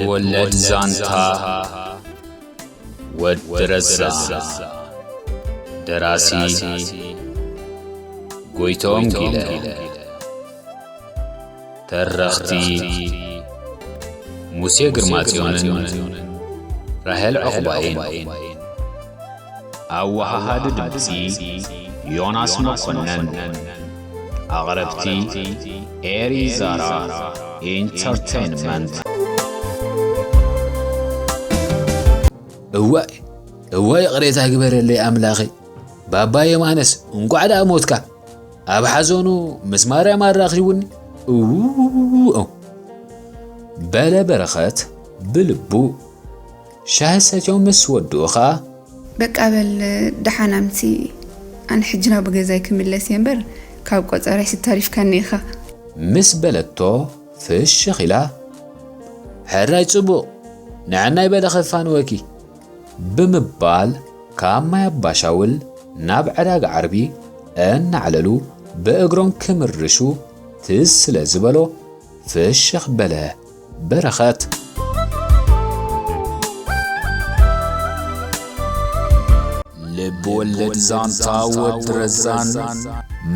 ወለድ ዛንታ ወዲ ረዛ። ደራሲ ጎይቶም ጊለ። ተረኽቲ ሙሴ ግርማጽዮንን ራሄል ዑቕባይን። ኣወሃሃዲ ድምጺ ዮናስ መኮነን። ኣቕረብቲ ኤሪ ዛራ ኢንተርቴይንመንት። እዋይ፣ እዋይ፣ ይቕሬታ ግበረለይ ኣምላኸይ። ባባ የማነስ፣ እንቋዕ ደኣ ሞትካ። ኣብ ሓዘኑ ምስ ማርያም ኣራኺቡኒ። እውውውው። በለ በረኸት ብልቡ። ሻሂ ሰትዮም ምስ ወድኡ ኸኣ። በቃ በል ደሓን ኣምሲ፣ ኣነ ሕጂ ናብ ገዛይ ክምለስ እየ እምበር፣ ካብ ቆጸራይስ ተሪፍካኒ ኢኻ። ምስ በለቶ ፍሽኽ ኢላ። ሕራይ ጽቡቕ፣ ንዕናይ በለ ከፋንወኪ። ብምባል ካብ ማይ ኣባሻውል ናብ ዕዳጋ ዓርቢ እናዕለሉ ብእግሮም ክምርሹ ትዝ ስለ ዝበሎ ፍሽኽ በለ በረኸት። ልብ ወለድ ዛንታ ወዲ ረዛን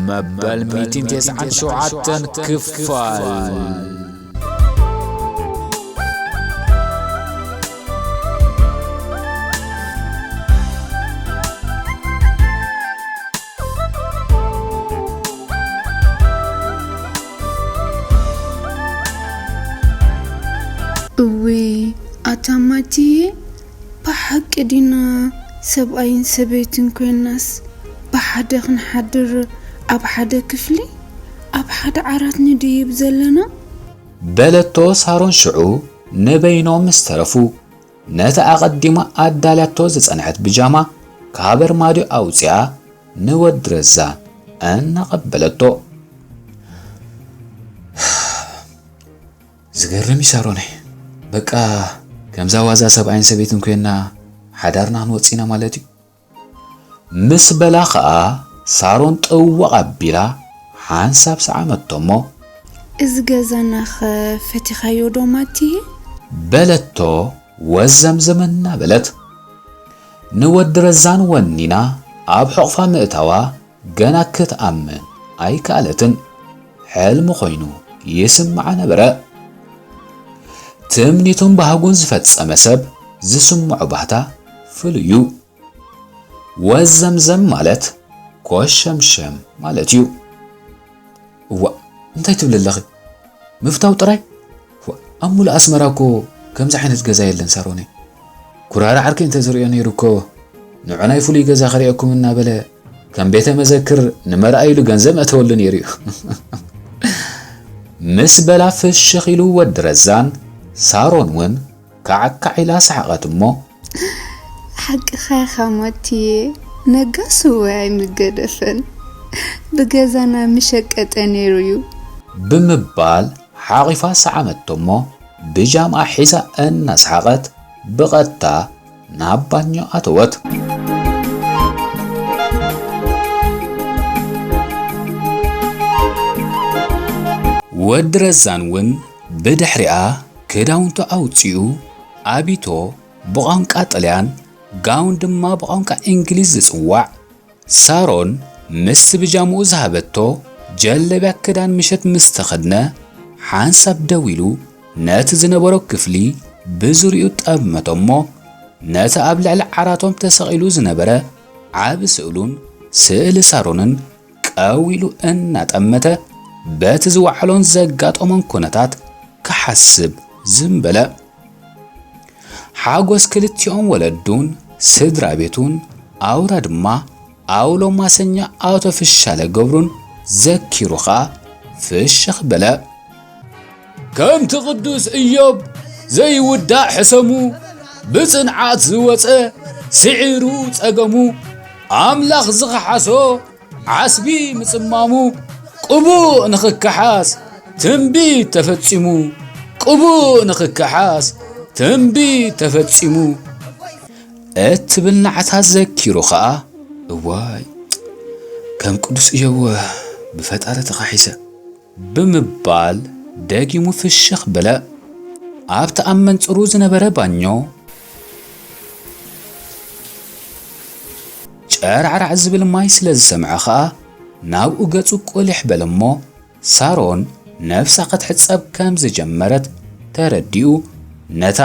መበል ሚእትን ተስዓን ሸውዓተን ክፋል። እውይ፣ ኣታ ማቲየ፣ ብሓቂ ዲና ሰብኣይን ሰበይትን ኮይናስ ብሓደ ክንሓድር ኣብ ሓደ ክፍሊ ኣብ ሓደ ዓራት ንድይብ ዘለና? በለቶ ሳሮን ሽዑ ንበይኖም ምስ ተረፉ። ነቲ ኣቐዲማ ኣዳልያቶ ዝጸንሐት ብጃማ ካብ ኣርማድዮ ኣውጺኣ ንወዲ ረዛን እናቐበለቶ። ዝገርም እዩ ሳሮነይ። በቃ ከምዛ ዋዛ ሰብኣይን ሰበይትን ኮይና ሓዳርና ክንወጽእ ኢና ማለት እዩ። ምስ በላ ኸኣ ሳሮን ጥዋቕ ኣቢላ ሓንሳብ ሰዓመቶ እሞ። እዚ ገዛናኸ ፈቲኻዮ ዶ ማቲ? በለቶ ወዘምዘም እናበለት። ንወዲ ረዛን ወኒና ኣብ ሕቑፋ ምእታዋ ገና ክትኣምን ኣይከኣለትን። ሕልሚ ኮይኑ ይስምዓ ነበረ። ትምኒቱን ባህጉን ዝፈጸመ ሰብ ዝስምዖ ባህታ ፍሉይ እዩ። ወዘምዘም ማለት ኮሸምሸም ማለት እዩ። እዋእ፣ እንታይ ትብሊ ኣለኺ? ምፍታው ጥራይ? ዋ፣ ኣብ ሙሉእ ኣስመራ እኮ ከምዚ ዓይነት ገዛ የለን ሳሮነይ። ኩራራ ዓርከይ እንተዝርእዮ ነይሩ እኮ ንዑ ናይ ፍሉይ ገዛ ከርእየኩም እናበለ ከም ቤተ መዘክር ንመርኣይሉ ገንዘብ መእተወሉ ነይሩ እዩ። ምስ በላ ፍሽኽ ኢሉ ወዲ ረዛን፣ ሳሮን እውን ካዕካዕ ኢላ ሰሓቐት እሞ። ሓቅኻ ኢኻ ማቲየ፣ ነጋስ እወ ኣይምገደፈን፣ ብገዛና ምሸቀጠ ነይሩ እዩ። ብምባል ሓቒፋ ሰዓመቶ እሞ ብጃምኣ ሒዛ እናሰሓቐት ብቐጥታ ናብ ባኞ ኣተወት። ወዲ ረዛን እውን ብድሕሪኣ ክዳውንቱ ኣውጺኡ ኣቢቶ ብቋንቋ ጥልያን፣ ጋውን ድማ ብቋንቋ እንግሊዝ ዝጽዋዕ፣ ሳሮን ምስቲ ብጃምኡ ዝሃበቶ ጀለብያ ክዳን ምሸት ምስ ተኸድነ፣ ሓንሳብ ደው ኢሉ ነቲ ዝነበሮ ክፍሊ ብዙርይኡ ጠመቶ እሞ፣ ነቲ ኣብ ልዕሊ ዓራቶም ተሰቒሉ ዝነበረ ዓቢ ስእሉን ስእሊ ሳሮንን ቀው ኢሉ እናጠመተ፣ በቲ ዝወዓሎን ዘጋጠሞን ኩነታት ክሓስብ ዝም በለ። ሓጎስ ክልቲኦም ወለዱን ስድራ ቤቱን፣ ኣውራ ድማ ኣውሎ ማሰኛ ኣቶ ፍሻለ ገብሩን ዘኪሩ ኸኣ ፍሽኽ በለ። ከምቲ ቅዱስ ኢዮብ ዘይውዳእ ሕሰሙ፣ ብጽንዓት ዝወጸ ስዒሩ ጸገሙ፣ ኣምላኽ ዝኸሓሶ ዓስቢ ምጽማሙ፣ ቅቡእ ንኽከሓስ ትንቢት ተፈጺሙ፣ ቅቡእ ንኽከሓስ ትንቢት ተፈጺሙ እትብል ናዕታ ዘኪሩ ኸኣ፣ እዋይ፣ ከም ቅዱስ ኢዮብ ብፈጣሪ ተኻሒሰ። ብምባል ደጊሙ ፍሽኽ በለ። ኣብቲ ኣብ መንጽሩ ዝነበረ ባኞ ጨራዕራዕ ዝብል ማይ ስለ ዝሰምዐ ኸኣ ናብኡ ገጹ ቁሊሕ በለ እሞ ሳሮን ነብሳ ክትሕጸብ ከም ዝጀመረት ተረዲኡ ነታ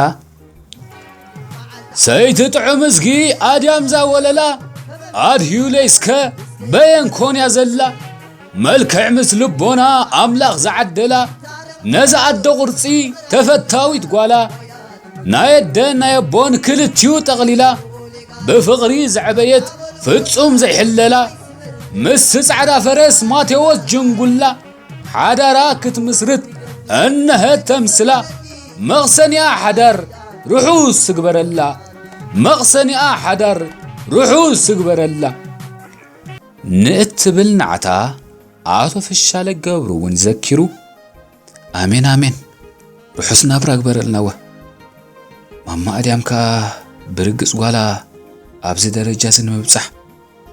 ሰይቲ ጥዑም እዝጊ ኣድያም ዛወለላ ኣድህዩለይ እስከ በየን ኮንያ ዘላ መልክዕ ምስ ልቦና ኣምላኽ ዝዓደላ ነዛ ኣደ ቁርጺ ተፈታዊት ጓላ ናይ ኣደን ናይ ኣቦን ክልቲኡ ጠቕሊላ ብፍቕሪ ዘዕበየት ፍጹም ዘይሕለላ ምስቲ ጻዕዳ ፈረስ ማቴዎስ ጅንጉላ ሓዳራ ክትምስርት እነሀት ተምስላ መቕሰኒኣ ሓዳር ርሑስ ትግበረላ መቕሰኒኣ ሓዳር ርሑስ ትግበረላ ንእትብል ናዕታ ኣቶ ፍሻለ ገብሩ እውን ዘኪሩ ኣሜን ኣሜን ርሑስ ናብራ ግበረልናወ ማማ ኣድያም ከኣ ብርግጽ ጓላ ኣብዚ ደረጃ እዚ ንምብጻሕ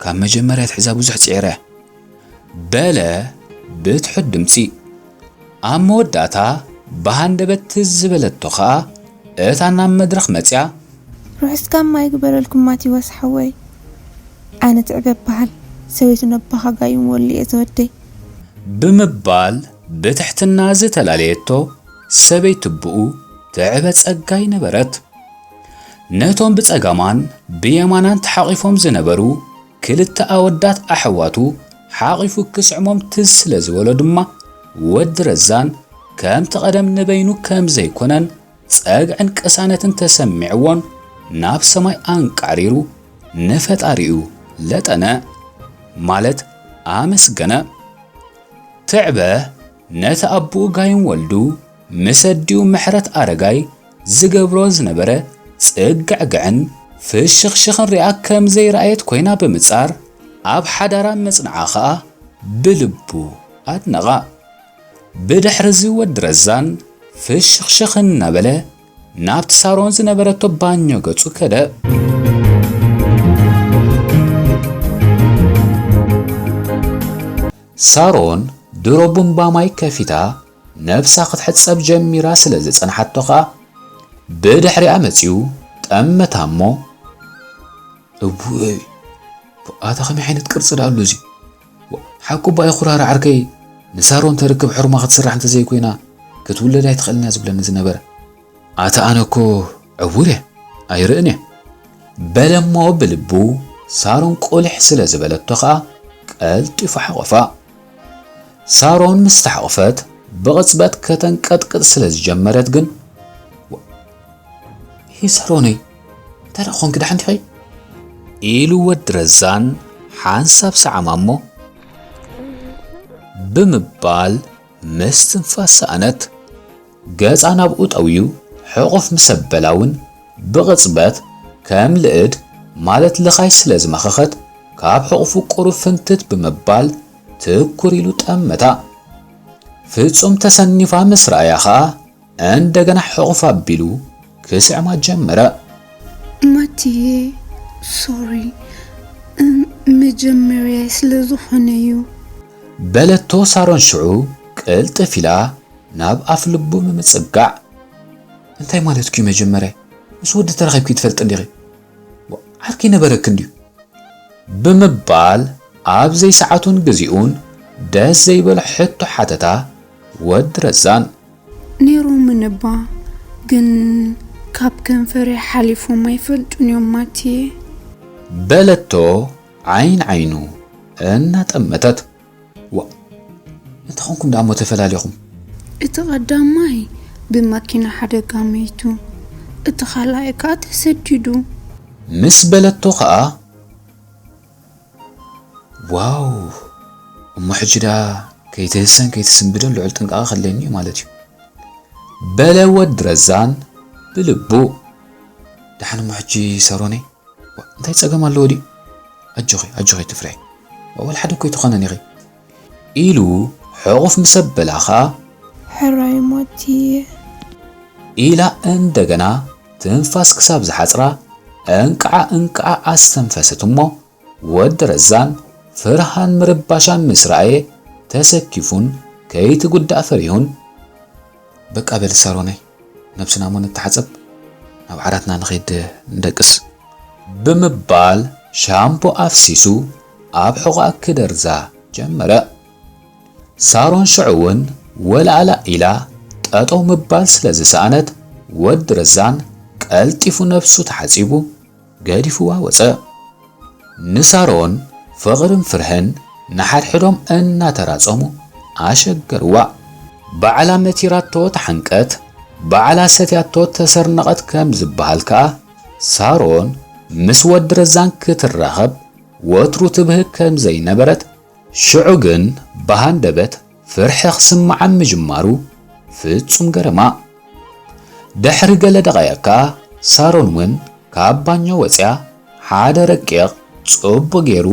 ካብ መጀመርያ ኣትሒዛ ብዙሕ ጽዒራ እያ በለ ብትሑት ድምጺ ኣብ መወዳእታ ብሃንደበት ትዝ ዝበለቶ ኸኣ እታ ናብ መድረኽ መጽያ ርሑስ ጋማ ይግበረልኩም ማቲወስ ሓወይ ኣነ ትዕበ እበሃል ሰበይቱ ነባኻ ጋይም ወሉ እየ ዘወደይ ብምባል ብትሕትና ዝተላለየቶ ሰበይቱ ብኡ ትዕበ ጸጋይ ነበረት። ነቶም ብጸጋማን ብየማናን ተሓቒፎም ዝነበሩ ክልተ ኣወዳት ኣሕዋቱ ሓቒፉ ክስዕሞም ትዝ ስለ ዝበሎ ድማ ወዲ ረዛን ከምቲ ቀደም ንበይኑ ከም ዘይኮነን ጸግዕን ቅሳነትን ተሰሚዕዎን ናብ ሰማይ ኣንቃዕሪሩ ንፈጣሪኡ ለጠነ ማለት ኣመስገነ። ትዕበ ነቲ ኣቦኡ ጋይም ወልዱ ምስ ኣዲኡ ምሕረት ኣረጋይ ዝገብሮ ዝነበረ ጽግዕግዕን ፍሽኽሽኽን ሪኣ ከም ዘይረኣየት ኮይና ብምጻር ኣብ ሓዳራ ምጽንዓ ኸኣ ብልቡ ኣድነቓ። ብድሕሪ እዚ ወዲ ረዛን ፍሽኽሽኽ እናበለ ናብቲ ሳሮን ዝነበረቶ ባኞ ገጹ ከደ። ሳሮን ድሮ ቡምባ ማይ ከፊታ ነብሳ ክትሕጸብ ጀሚራ ስለ ዝጸንሓቶ ኸኣ ብድሕሪኣ መጺኡ ጠመታ እሞ እውይ ኣታ ከመይ ዓይነት ቅርጺ ደኣ ኣሎ እዚ ሓቁ ባይ ኩራራ ዓርከይ ንሳሮን ተርክብ ሕሩማ ክትስራሕ እንተዘይኮይና ክትውለድ ኣይትኽእልን እያ ዝብለኒ ዝነበረ ኣታ ኣነ እኮ ዕውር እየ ኣይርእን እየ በለ እሞ ብልቡ ሳሮን ቁሊሕ ስለ ዝበለቶ ኸኣ ቀልጢፉ ሓቖፋ ሳሮን ምስ ተሓቖፈት ብቕጽበት ከተንቀጥቅጥ ስለ ዝጀመረት ግን ሂ ሳሮነይ እንታይ ደኣ ኾንኪ ደሓን ዲኺ? ኢሉ ወዲ ረዛን ሓንሳብ ሰዓማ እሞ ብምባል ምስትንፋስ ሰኣነት። ገጻ ናብኡ ጠውዩ ሕቑፍ ምስ ኣበላ እውን ብቕጽበት ከም ልእድ ማለት ልኻይ ስለ ዝመኸኸት ካብ ሕቑፉ ቁሩብ ፍንትት ብምባል ትኩር ኢሉ ጠመታ። ፍጹም ተሰኒፋ ምስ ረኣያ ኸኣ እንደገና ሕቑፍ ኣቢሉ ክስዕማ ጀመረ። ማቲየ ሶሪ መጀመርያይ ስለ ዝኾነ እዩ በለቶ ሳሮን ሽዑ ቅልጥፍ ኢላ ናብ ኣፍ ልቡ ብምጽጋዕ እንታይ ማለትኪ እዩ መጀመርያይ ምስ ወዲ ተራኺብኪ ትፈልጢ እንዲኺ ዓርኪ ነበረኪ እንድዩ ብምባል ኣብ ዘይሰዓቱን ግዚኡን ደስ ዘይበሎ ሕቶ ሓተታ ወዲ ረዛን። ነይሮምን እባ ግን ካብ ከንፈረይ ሓሊፎም ኣይፈልጡን እዮም ማትየ። በለቶ ዓይን ዓይኑ እናጠመተት። ዋእ እንታይ ኾንኩም ደኣሞ ተፈላሊኹም? እቲ ቀዳማይ ብማኪና ሓደጋ መይቱ እቲ ኻልኣይ ከኣ ተሰዲዱ። ምስ በለቶ ኸኣ ዋው እሞ ሕጂ ደኣ ከይትህሰን ከይትስንብድን ልዑል ጥንቃቐ ከድልየኒ እዩ ማለት እዩ በለ ወዲ ረዛን ብልቡ። ደሓን እሞ ሕጂ ሰሮነይ እንታይ ጸገም ኣለዎ ድዩ? ኣጆኺ ኣጆኺ ኣይትፍርሒ ዋእ ወላ ሓደ እኮ ኣይትኾንን ኢኺ ኢሉ ሕቑፍ ምስ ኣበላ ኸኣ። ሕራይ ሞት እየ። ኢላ እንደገና ትንፋስ ክሳብ ዝሓጽራ እንቅዓ እንቅዓ ኣስተንፈሰት እሞ ወዲ ረዛን ፍርሃን ምርባሻን ምስ ረኣየ ተሰኪፉን ከይትጉዳእ ፈሪሁን በቃ በሊ ሳሮነይ ነብስና እሞ ንተሓጸብ፣ ናብ ዓራትና ንኸይድ፣ ንደቅስ። ብምባል ሻምፖ ኣፍሲሱ ኣብ ሕቖኣ ክደርዛ ጀመረ። ሳሮን ሽዑ እውን ወላእላ ኢላ ጠጠው ምባል ስለ ዝሰኣነት፣ ወዲ ረዛን ቀልጢፉ ነብሱ ተሓጺቡ ገዲፍዋ ወጸ። ንሳሮን ፍቕርን ፍርህን ንሓድሕዶም እናተራጸሙ ኣሸገርዋ። ባዕላ መቲራቶ ተሓንቀት፣ ባዕላ ሰትያቶ ተሰርነቐት ከም ዝበሃል ከኣ፣ ሳሮን ምስ ወዲ ረዛን ክትራኸብ ወትሩ ትብህግ ከም ዘይነበረት፣ ሽዑ ግን ብሃንደበት ፍርሒ ክስምዓ ምጅማሩ ፍጹም ገረማ። ድሕሪ ገለ ደቓይቕ ከኣ ሳሮን እውን ካብ ባኞ ወጺኣ ሓደ ረቂቕ ጽቡቕ ገይሩ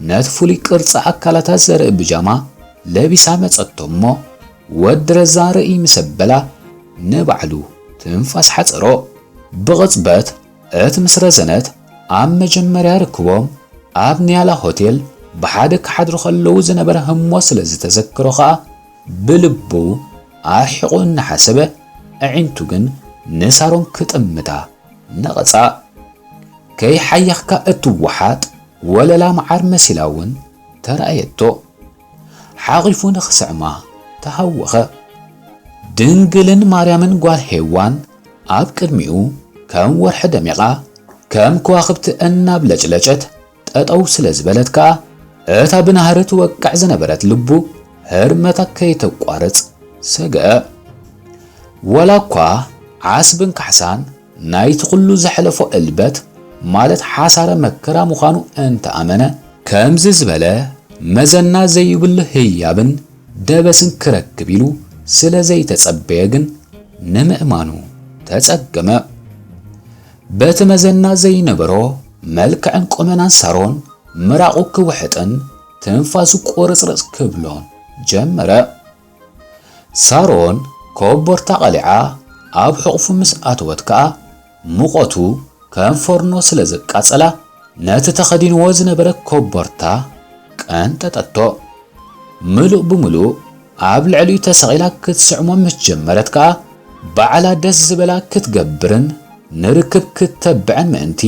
ነቲ ፍሉይ ቅርጺ ኣካላታ ዘርኢ ብጃማ ለቢሳ መጸቶ እሞ፣ ወዲ ረዛን ርእይ ምስ ኣበላ ንባዕሉ ትንፋስ ሓጸሮ። ብቕጽበት እቲ ምስ ረዘነት ኣብ መጀመርያ ርክቦም ኣብ ኒያላ ሆቴል ብሓደ ክሓድሩ ከለዉ ዝነበረ ህሞት ስለ ዝተዘክሮ ኸኣ ብልቡ ኣርሒቑ እናሓሰበ፣ ኣዒንቱ ግን ንሳሮን ክጥምታ ነቐጻ። ከይሓየኽካ እትወሓጥ ወለላ መዓር መሲላ እውን ተራእየቶ። ሓቒፉ ንኽስዕማ ተሃወኸ። ድንግልን ማርያምን ጓል ሄዋን ኣብ ቅድሚኡ ከም ወርሒ ደሚቓ፣ ከም ከዋኽብቲ እናብለጭለጨት ጠጠው ስለ ዝበለት ከኣ፣ እታ ብናህሪ ትወቅዕ ዝነበረት ልቡ ህርመታ ከይተቋርጽ ሰግአ። ወላ እኳ ዓስብን ካሕሳን ናይቲ ኩሉ ዘሕለፎ እልበት፣ ማለት ሓሳረ መከራ ምዃኑ እንተኣመነ፣ ከምዚ ዝበለ መዘና ዘይብሉ ህያብን ደበስን ክረክብ ኢሉ ስለ ዘይተጸበየ ግን ንምእማኑ ተጸገመ። በቲ መዘና ዘይነበሮ መልክዕን ቁመናን ሳሮን ምራቑ ክውሕጥን ትንፋሱ ቁርጽርጽ ክብሎን ጀመረ። ሳሮን ኮቦርታ ቀሊዓ ኣብ ሕቑፉ ምስ ኣተወት ከኣ፣ ሙቐቱ ከም ፎርኖ ስለ ዘቃጸላ፣ ነቲ ተኸዲንዎ ዝነበረ ኮቦርታ ቀንጠጠቶ። ምሉእ ብምሉእ ኣብ ልዕሊኡ ተሰቒላ ክትስዕሞ ምስ ጀመረት ከኣ፣ ባዕላ ደስ ዝበላ ክትገብርን ንርክብ ክተብዕን ምእንቲ፣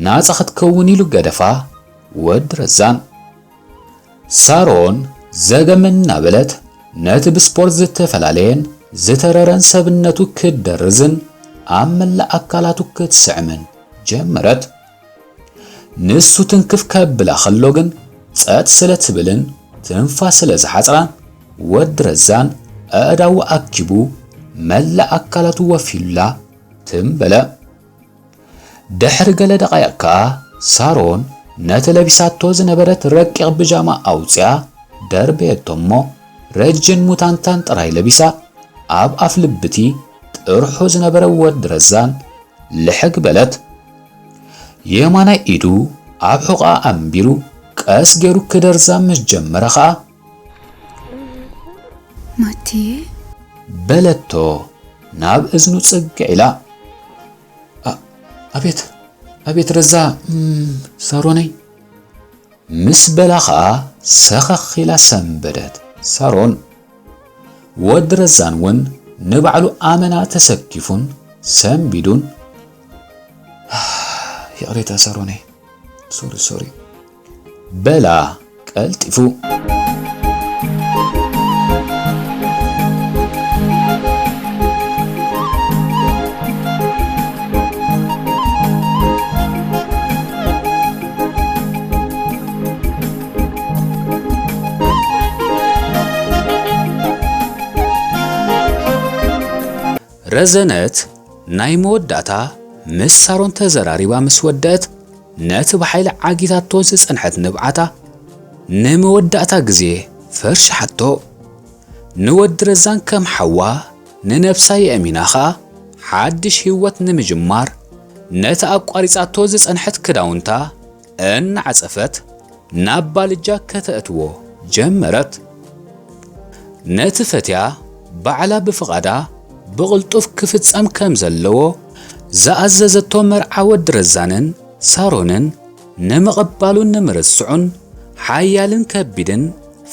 ናጻ ክትከውን ኢሉ ገደፋ። ወዲ ረዛን። ሳሮን ዘገም እናበለት ነቲ ብስፖርት ዝተፈላለየን ዝተረረን ሰብነቱ ክትደርዝን ኣብ መላእ ኣካላቱ ክትስዕምን ጀመረት። ንሱ ትንክፍ ከብላ ከሎ ግን ጸጥ ስለ ትብልን ትንፋስ ስለ ዝሓጽራን፣ ወዲ ረዛን ኣእዳዉ ኣኪቡ መላእ ኣካላቱ ወፊሉላ ትም በለ። ድሕሪ ገለ ደቓይቕ ከኣ ሳሮን ነቲ ለቢሳቶ ዝነበረት ረቂቕ ብጃማ ኣውጺኣ ደርበየቶ እሞ፣ ረጅን ሙታንታን ጥራይ ለቢሳ ኣብ ኣፍ ልብቲ ጥርሑ ዝነበረ ወዲ ረዛን ልሕግ በለት። የማናይ ኢዱ ኣብ ሕቖኣ ኣንቢሩ ቀስ ገይሩ ክደርዛ ምስ ጀመረ ኸኣ፣ ማቲ፣ በለቶ ናብ እዝኑ ጽግዕ ኢላ። ኣ-፣ ኣቤት፣ ኣቤት ረዛ፣ እም፣ ሳሮነይ። ምስ በላ ኸኣ ሰኸኽ ኢላ ሰንበደት ሳሮን። ወዲ ረዛን እውን ንባዕሉ ኣመና ተሰኪፉን ሰንቢዱን፣ ይቕሬታ ሳሮነይ፣ ሶሪ፣ ሶሪ፣ በላ ቀልጢፉ። ረዘነት ናይ መወዳእታ ምስ ሳሮን ተዘራሪባ ምስ ወደአት፣ ነቲ ብሓይሊ ዓጊታቶ ዝጸንሐት ንብዓታ ንመወዳእታ ግዜ ፈርሽሓቶ። ንወዲ ረዛን ከም ሓዋ ንነብሳ የእሚና ኸኣ፣ ሓድሽ ህይወት ንምጅማር፣ ነቲ ኣቋሪጻቶ ዝጸንሐት ክዳውንታ እናዓጸፈት ናብ ባልጃ ከተእትዎ ጀመረት። ነቲ ፈትያ ባዕላ ብፍቓዳ ብቕልጡፍ ክፍጸም ከም ዘለዎ ዝኣዘዘቶ መርዓ ወዲ ረዛንን ሳሮንን ንምቕባሉን ንምርስዑን ሓያልን ከቢድን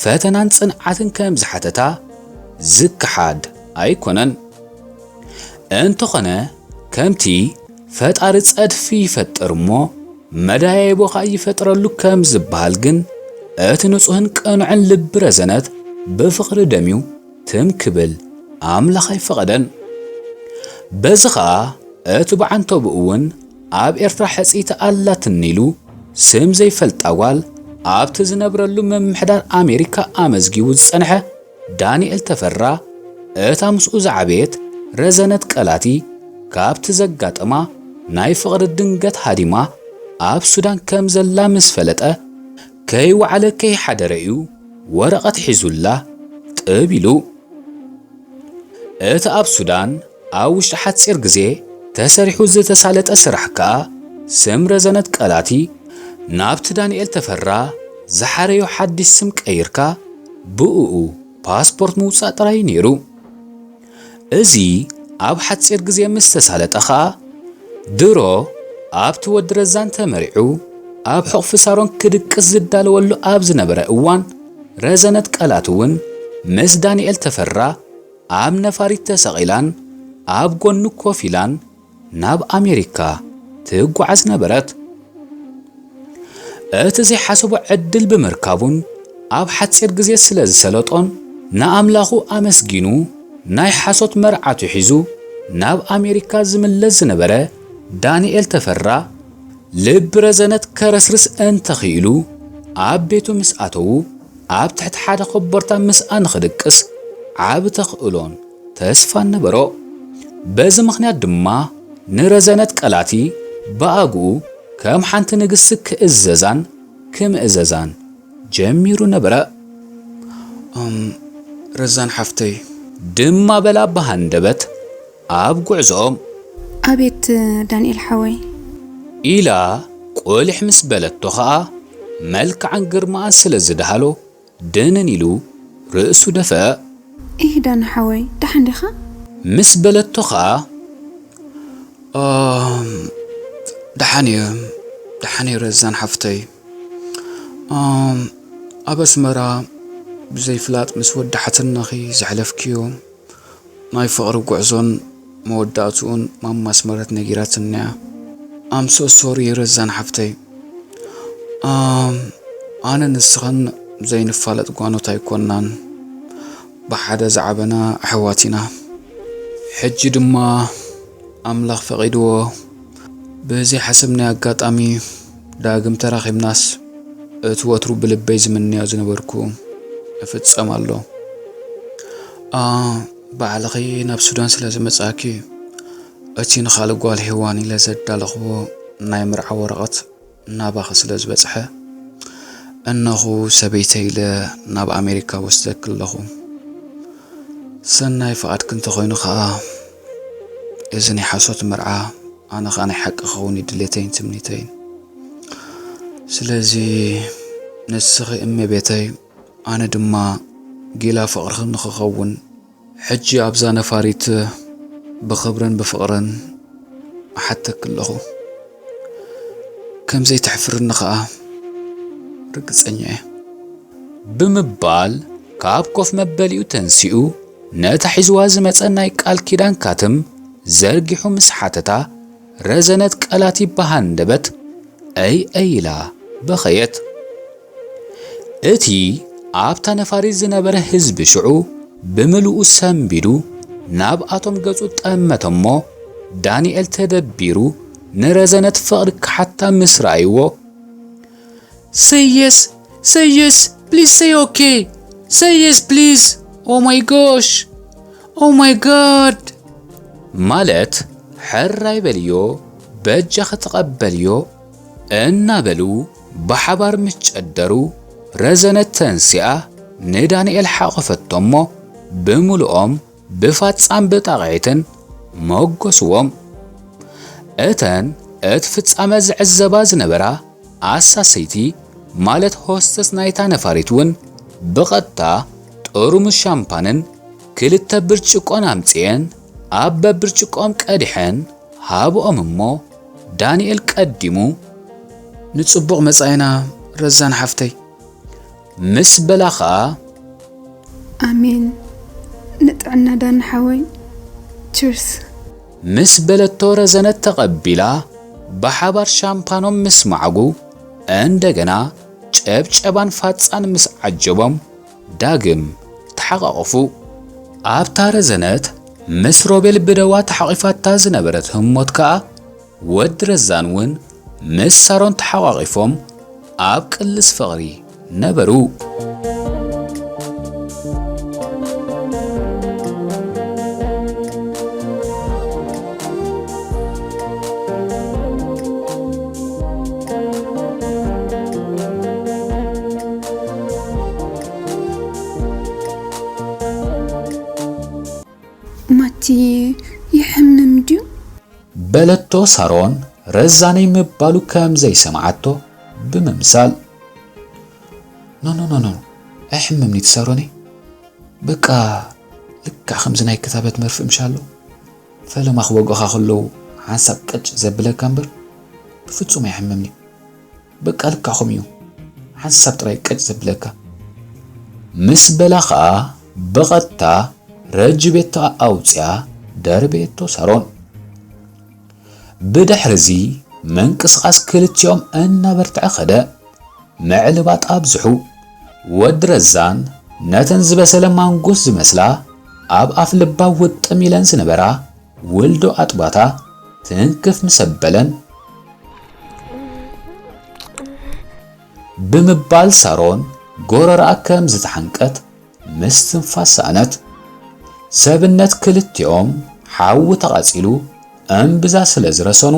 ፈተናን ጽንዓትን ከም ዝሓተታ ዝከሓድ ኣይኮነን። እንተኾነ፣ ከምቲ ፈጣሪ ጸድፊ ይፈጥር እሞ መዳያይቦ ኸኣ ይፈጥረሉ ከም ዝበሃል ግን፣ እቲ ንጹህን ቅኑዕን ልቢ ረዘነት ብፍቕሪ ደምዩ ትም ክብል ኣምላኽ ኣይፈቐደን። በዚ ኸኣ እቲ ብዓንተብኡ እውን ኣብ ኤርትራ ሕጽይቲ ኣላትኒ ኢሉ ስም ዘይፈልጣ ጓል ኣብቲ ዝነብረሉ ምምሕዳር ኣሜሪካ ኣመዝጊቡ ዝጸንሐ ዳንኤል ተፈራ፣ እታ ምስኡ ዝዓበየት ረዘነት ቀላቲ፣ ካብቲ ዘጋጠማ ናይ ፍቕሪ ድንገት ሃዲማ ኣብ ሱዳን ከም ዘላ ምስ ፈለጠ፣ ከይወዓለ ከይሓደረ እዩ ወረቐት ሒዙላ ጥብ ኢሉ። እቲ ኣብ ሱዳን ኣብ ውሽጢ ሓጺር ግዜ ተሰሪሑ ዝተሳለጠ ስራሕ ከኣ፣ ስም ረዘነት ቀላቲ ናብቲ ዳንኤል ተፈራ ዝሓረዮ ሓድሽ ስም ቀይርካ ብእኡ ፓስፖርት ምውጻእ ጥራይ ነይሩ። እዚ ኣብ ሓጺር ግዜ ምስ ተሳለጠ ኸኣ፣ ድሮ ኣብቲ ወዲ ረዛን ተመሪዑ ኣብ ሕቑፊ ሳሮን ክድቅስ ዝዳለወሉ ኣብ ዝነበረ እዋን፣ ረዘነት ቀላት እውን ምስ ዳንኤል ተፈራ ኣብ ነፋሪት ተሰቒላን ኣብ ጎኑ ኮፍ ኢላን ናብ ኣሜሪካ ትጓዓዝ ነበረት። እቲ ዘይሓሰቦ ዕድል ብምርካቡን ኣብ ሓጺር ግዜ ስለ ዝሰለጦን ንኣምላኹ ኣመስጊኑ ናይ ሓሶት መርዓቱ ሒዙ ናብ ኣሜሪካ ዝምለስ ዝነበረ ዳንኤል ተፈራ ልቢ ረዘነት ከረስርስ እንተኽኢሉ ኣብ ቤቱ ምስ ኣተዉ ኣብ ትሕቲ ሓደ ኮቦርታ ምስኣ ንኽድቅስ ዓቢ ተኽእሎን ተስፋን ነበሮ። በዚ ምኽንያት ድማ ንረዘነት ቀላቲ ብኣግኡ ከም ሓንቲ ንግስቲ ክእዘዛን ክምእዘዛን ጀሚሩ ነበረ። እም፣ ረዛን ሓፍተይ፣ ድማ በላ ብሃንደበት ኣብ ጉዕዞኦም። ኣቤት ዳንኤል ሓወይ። ኢላ ቁልሕ ምስ በለቶ ኸኣ መልክዓን ግርማኣን ስለ ዝደሃሎ ድንን ኢሉ ርእሱ ደፍአ። ኢህ ዳን ሓወይ፣ ደሓን ዲኻ? ምስ በለቶ ኸኣ፣ ኣም፣ ደሓን እየ፣ ደሓን እየ ረዛን ሓፍተይ። ኣም፣ ኣብ ኣስመራ ብዘይፍላጥ ምስ ወዲ ሓትነኺ ዘሕለፍክዮ ናይ ፍቕሪ ጉዕዞን መወዳእትኡን ማማ ኣስመረት ነጊራትኒ እያ። ኣም ሶ ሶሪ ረዛን ሓፍተይ። ኣም፣ ኣነ ንስኽን ዘይንፋለጥ ጓኖት ኣይኮናን። ብሓደ ዝዓበና ኣሕዋት ኢና። ሕጂ ድማ ኣምላኽ ፈቒድዎ ብዘይሓሰብናዮ ኣጋጣሚ ዳግም ተራኺብናስ፣ እቲ ወትሩ ብልበይ ዝምነዮ ዝነበርኩ ይፍጸም ኣሎ። ኣ፣ ባዕልኺ ናብ ሱዳን ስለ ዝመጻእኪ፣ እቲ ንኻልእ ጓል ሄዋን ኢለ ዘዳለኽዎ ናይ መርዓ ወረቐት ናባኺ ስለ ዝበጽሐ፣ እነኹ ሰበይተይ ኢለ ናብ ኣሜሪካ ወስደኪ ኣለኹ። ሰናይ ፍቓድኪ እንተኾይኑ ኸኣ፣ እዚ ናይ ሓሶት መርዓ ኣነ ኸኣ ናይ ሓቂ ክኸውን እዩ ድሌተይን ትምኒተይን። ስለዚ ንስኺ እመቤተይ፣ ኣነ ድማ ጊላ ፍቕርኺ ንኽኸውን፣ ሕጂ ኣብዛ ነፋሪት ብኽብርን ብፍቕርን እሓተኪ ኣለኹ። ከም ዘይተሕፍርኒ ኸኣ ርግጸኛ እየ። ብምባል ካብ ኮፍ መበሊኡ ተንሲኡ ነታ ሒዝዋ ዝመጸ ናይ ቃል ኪዳን ካትም ዘርጊሑ ምስ ሓተታ፣ ረዘነት ቀላቲ ብሃንደበት እይ እይ ኢላ በኸየት። እቲ ኣብታ ነፋሪት ዝነበረ ህዝቢ ሽዑ ብምልኡ ሰንቢዱ ናብኣቶም ገጹ ጠመተ እሞ፣ ዳንኤል ተደቢሩ ንረዘነት ፍቕሪ ክሓታ ምስ ረኣይዎ፣ Say yes, say yes, please say okay, say yes please, oh my gosh, oh my god ማለት ሕራይ በልዮ፣ በጃኺ ተቐበልዮ እናበሉ ብሓባር ምስ ጨደሩ፣ ረዘነት ተንሲኣ ንዳንኤል ሓቖፈቶ እሞ ብምልኦም ብፋጻን ብጣቕዒትን መጎስዎም። እተን እቲ ፍጻመ ዝዕዘባ ዝነበራ ኣሳሰይቲ ማለት ሆስተስ ናይታ ነፋሪት እውን ብቐጥታ ጥርሙዝ ሻምፓንን ክልተ ብርጭቆን ኣምጽኤን ኣብ በብርጭቆኦም ቀዲሐን ሃብኦም እሞ ዳንኤል ቀዲሙ ንጽቡቕ መጻኢና ረዛን ሓፍተይ ምስ በላ ኸኣ ኣሜን። ንጥዕና ዳን ሓወይ። ቺርስ። ምስ በለቶ ረዘነት ተቐቢላ ብሓባር ሻምፓኖም ምስ መዓጉ እንደገና ጨብጨባን ፋጻን ምስ ዓጀቦም ዳግም ተሓቓቐፉ። ኣብታ ረዘነት ምስ ሮቤል ብደዋ ተሓቒፋታ ዝነበረት ህሞት ከኣ ወዲ ረዛን እውን ምስ ሳሮን ተሓቋቒፎም ኣብ ቅልስ ፍቕሪ ነበሩ። ማቲ ይሕምም ድዩ? በለቶ ሳሮን ረዛነይ ምባሉ ከም ዘይሰምዓቶ ብምምሳል። ኖ ኖ ኖ ኖ፣ ኣይሕምምኒ እቲ ሳሮነይ። በቃ ልክዕ ከምዚ ናይ ክታበት መርፍእ ምሻሎ። ፈለማ ክወግኡኻ ከለዉ ሓንሳብ ቅጭ ዘብለካ እምበር ብፍጹም ኣይሕምምኒ። በቃ ልክዕ ከምኡ እዩ። ሓንሳብ ጥራይ ቅጭ ዘብለካ። ምስ በላ ኸኣ ብቐጥታ ረጅቤታ ኣውጽያ ደርበየቶ ሳሮን። ብድሕርዚ ምንቅስቓስ ክልቲኦም እናበርትዐ ኸደ። ምዕልባጥ ኣብዝሑ። ወዲ ረዛን ነተን ዝበሰለ ማንጉስ ዝመስላ ኣብ ኣፍ ልባ ውጥም ኢለን ዝነበራ ውልዶ ኣጥባታ ትንክፍ ምስ ኣበለን ብምባል ሳሮን ጎረርኣ ከም ዝተሓንቀት ምስትንፋስ ሰኣነት። ሰብነት ክልቲኦም ሓዊ ተቓጺሉ እምብዛ ስለ ዝረሰኑ፣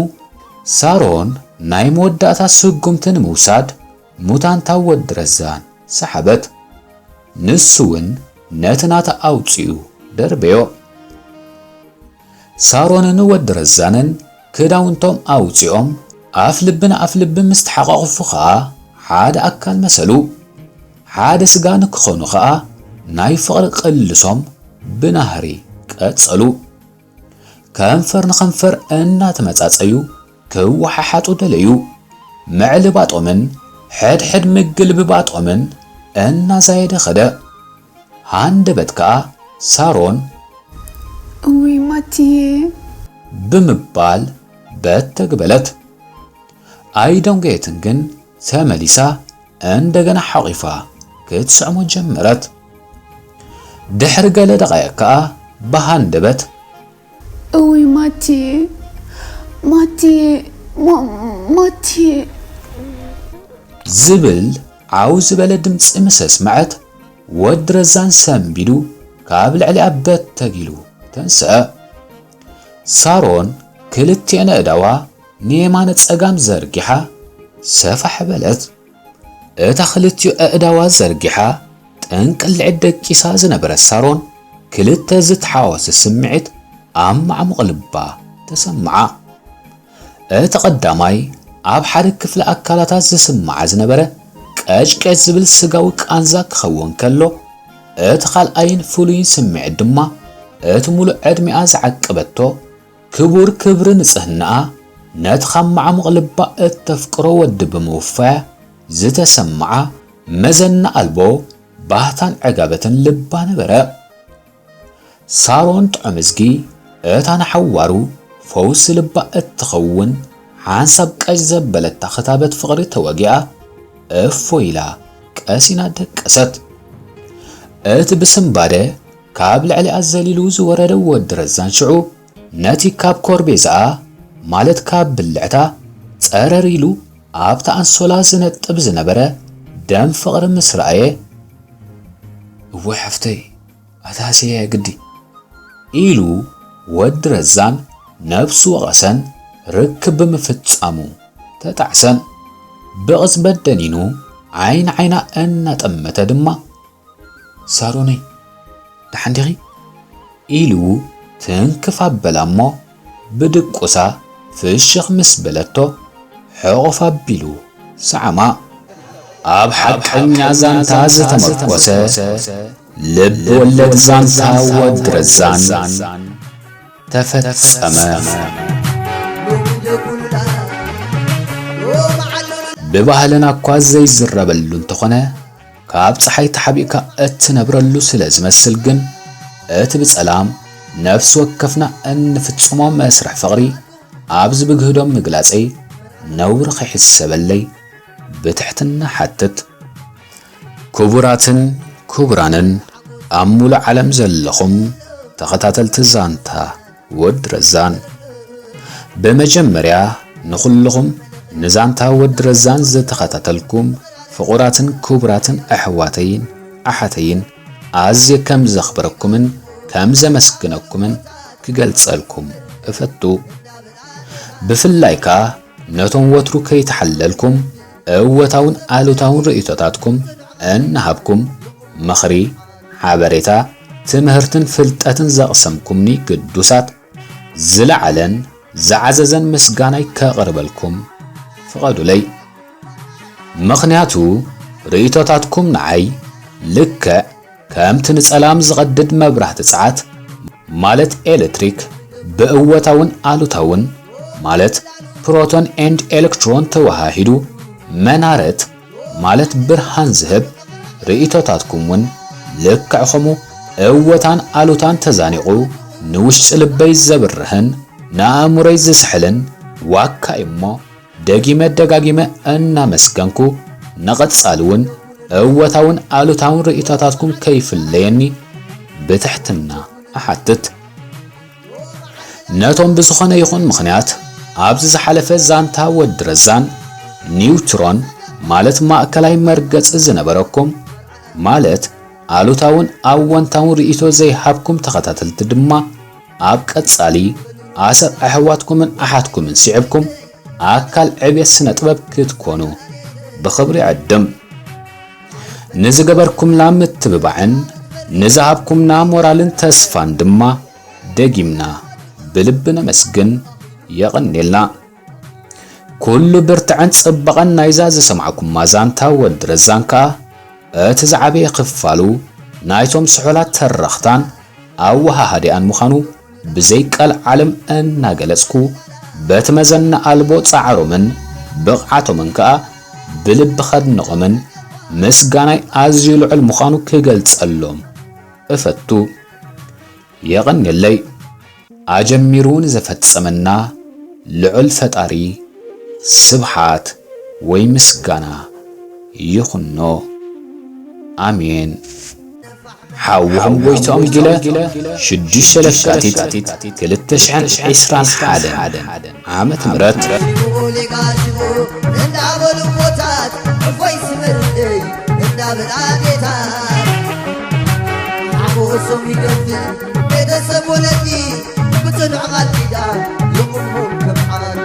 ሳሮን ናይ መወዳእታ ስጉምቲ ንምውሳድ ሙታንታ ወዲ ረዛን ሰሓበት። ንሱ እውን ነቲ ናታ ኣውጺኡ ደርበዮ። ሳሮንን ወዲ ረዛንን ክዳውንቶም ኣውጺኦም ኣፍ ልቢ ንኣፍ ልቢ ምስ ተሓቋቑፉ ኸኣ ሓደ ኣካል መሰሉ። ሓደ ስጋ ንክኾኑ ኸኣ ናይ ፍቕሪ ቅልሶም ብናህሪ ቀጸሉ። ከንፈር ንኸንፈር እናተመጻጸዩ ክወሓሓጡ ደለዩ። ምዕልባጦምን ሕድሕድ ምግልብባጦምን እናዛየደ ኸደ። ሃንደበት ከኣ ሳሮን እውይ ማትየ ብምባል በተግ በለት። ኣይደንጎየትን ግን ተመሊሳ እንደገና ሓቒፋ ክትስዕሞ ጀመረት። ድሕሪ ገለ ደቓይቕ ከኣ ብሃንደበት እውይ ማትየ ማትየ ማ- ማትየ ዝብል ዓው ዝበለ ድምጺ ምስ ኣስመዐት፣ ወዲ ረዛን ሰንቢዱ ካብ ልዕሊኣ በተግ ኢሉ ተንስአ። ሳሮን ክልቲኤን ኣእዳዋ ንየማነ ጸጋም ዘርጊሓ ሰፋሕ በለት። እታ ክልቲኡ ኣእዳዋ ዘርጊሓ ጥንቅልዕት ደቂሳ ዝነበረት ሳሮን፣ ክልተ ዝተሓዋወሰ ስምዒት ኣብ ማዕሙቕ ልባ ተሰምዓ። እቲ ቀዳማይ ኣብ ሓደ ክፍሊ ኣካላታ ዝስምዓ ዝነበረ ቀጭቀጭ ዝብል ስጋዊ ቃንዛ ክኸውን ከሎ፣ እቲ ካልኣይን ፍሉይን ስምዒት ድማ እቲ ሙሉእ ዕድሚኣ ዝዓቀበቶ ክቡር ክብሪ ንጽህናኣ ነቲ ካብ ማዕሙቕ ልባ እተፍቅሮ ወዲ ብምውፋያ ዝተሰምዓ መዘና ኣልቦ ባህታን ዕጋበትን ልባ ነበረ። ሳሮን ጥዑም እዝጊ እታ ንሓዋሩ ፈውሲ ልባ እትኸውን ሓንሳብ ቀጭ ዘበለታ ክታበት ፍቕሪ ተወጊኣ እፎይ ኢላ ቀሲና ደቀሰት። እቲ ብስንባደ ካብ ልዕሊኣ ዘሊሉ ዝወረደ ወዲ ረዛን ሽዑ ነቲ ካብ ኮርቤዛኣ ማለት ካብ ብልዕታ ጸረር ኢሉ ኣብታ ኣንሶላ ዝነጥብ ዝነበረ ደም ፍቕሪ ምስ ረኣየ፣ እወ ሓፍተይ፣ ኣታ ሃሰያየ ግዲ ኢሉ ወዲ ረዛን ነብሱ ወቐሰን ርክብ ብምፍጻሙ ተጣዕሰን። ብቕጽበት ደኒኑ ዓይኒ ዓይና እናጠመተ ድማ ሳሮነይ ደሓን ዲኺ? ኢሉ ትንክፍ ኣበላ እሞ ብድቁሳ ፍሽኽ ምስ በለቶ ሕቑፍ ኣቢሉ ሰዓማ። ኣብ ሓቀኛ ዛንታ ዝተመርኮሰ ልብ ወለድ ዛንታ ወዲ ረዛን ተፈጸመ። ብባህልና እኳ ዘይዝረበሉ እንተኾነ ካብ ጸሓይ ተሓቢእካ እትነብረሉ ስለ ዝመስል ግን እቲ ብጸላም ነፍሲ ወከፍና እንፍጽሞ መስርሕ ፍቕሪ ኣብዚ ብግህዶም ምግላጸይ ነውሪ ከይሕሰበለይ ብትሕትና ሓትት። ክቡራትን ክቡራንን ኣብ ሙሉእ ዓለም ዘለኹም ተኸታተልቲ ዛንታ ወዲ ረዛን፣ ብመጀመርያ ንኹልኹም ንዛንታ ወዲ ረዛን ዝተኸታተልኩም ፍቑራትን ክቡራትን ኣሕዋተይን ኣሓተይን ኣዝየ ከም ዘኽብረኩምን ከም ዘመስግነኩምን ክገልጸልኩም እፈቱ። ብፍላይ ከኣ ነቶም ወትሩ ከይተሓለልኩም እወታውን ኣሉታውን ርእይቶታትኩም እናሃብኩም ምኽሪ፣ ሓበሬታ፣ ትምህርትን ፍልጠትን ዘቕሰምኩምኒ ግዱሳት ዝለዓለን ዝዓዘዘን ምስጋናይ ከቕርበልኩም ፍቐዱለይ። ምኽንያቱ ርእይቶታትኩም ንዓይ ልክዕ ከምቲ ንጸላም ዝቐድድ መብራህቲ ጸዓት ማለት ኤሌክትሪክ ብእወታውን ኣሉታውን ማለት ፕሮቶን ኤንድ ኤሌክትሮን ተወሃሂዱ መናረት ማለት ብርሃን ዝህብ ርእይቶታትኩም እውን ልክዕ ከምኡ እወታን ኣሉታን ተዛኒቑ ንውሽጢ ልበይ ዘብርህን ንኣእምሮይ ዝስሕልን ዋካ እሞ ደጊመ ደጋጊመ እናመስገንኩ ንቐጻሊ እውን እወታውን ኣሉታውን ርእይቶታትኩም ከይፍለየኒ ብትሕትና እሓትት። ነቶም ብዝኾነ ይኹን ምኽንያት ኣብዚ ዝሓለፈ ዛንታ ወዲ ረዛን ኒውትሮን ማለት ማእከላይ መርገጺ ዝነበረኩም ማለት ኣሉታውን ኣወንታውን ርእይቶ ዘይሃብኩም ተኸታተልቲ ድማ ኣብ ቀጻሊ ኣሰር ኣሕዋትኩምን ኣሓትኩምን ስዒብኩም ኣካል ዕብየት ስነ ጥበብ ክትኮኑ ብኽብሪ ይዕድም። ንዝገበርኩምና ምትብባዕን ንዝሃብኩምና ሞራልን ተስፋን ድማ ደጊምና ብልቢ ነመስግን። የቐንየልና። ኩሉ ብርትዐን ጽባቐን ናይዛ ዝሰማዕኩማ ዛንታ ወዲ ረዛን ከኣ እቲ ዝዓበየ ክፋሉ ናይቶም ስሑላት ተረኽታን ኣወሃሃዲኣን ምዃኑ ብዘይ ቀልዓለም እናገለጽኩ በቲ መዘና ኣልቦ ጻዕሮምን ብቕዓቶምን ከኣ ብልቢ ከድንቖምን ምስጋናይ ኣዝዩ ልዑል ምዃኑ ክገልጸሎም እፈቱ። የቐንየለይ። ኣጀሚሩ ንዘፈጸመና ልዑል ፈጣሪ ስብሓት ወይ ምስጋና ይኹኖ። ኣሜን። ሓውኹም ጎይትኦም ጊለ ሽዱሽተ ለካቲት ክልተ ሽሕን ዕስራን ሓደን ዓመተ ምህረት። ሌጋሽቦ እንዳበሉ ቦታት እፎይ ስምርደይ እንዳበላ ጌታ ሓጎሶም ይገፍል ቤተሰብ ወለዲ ብጽኑዕ ቃል ኪዳን ይቑሙ ከም ዓዲ።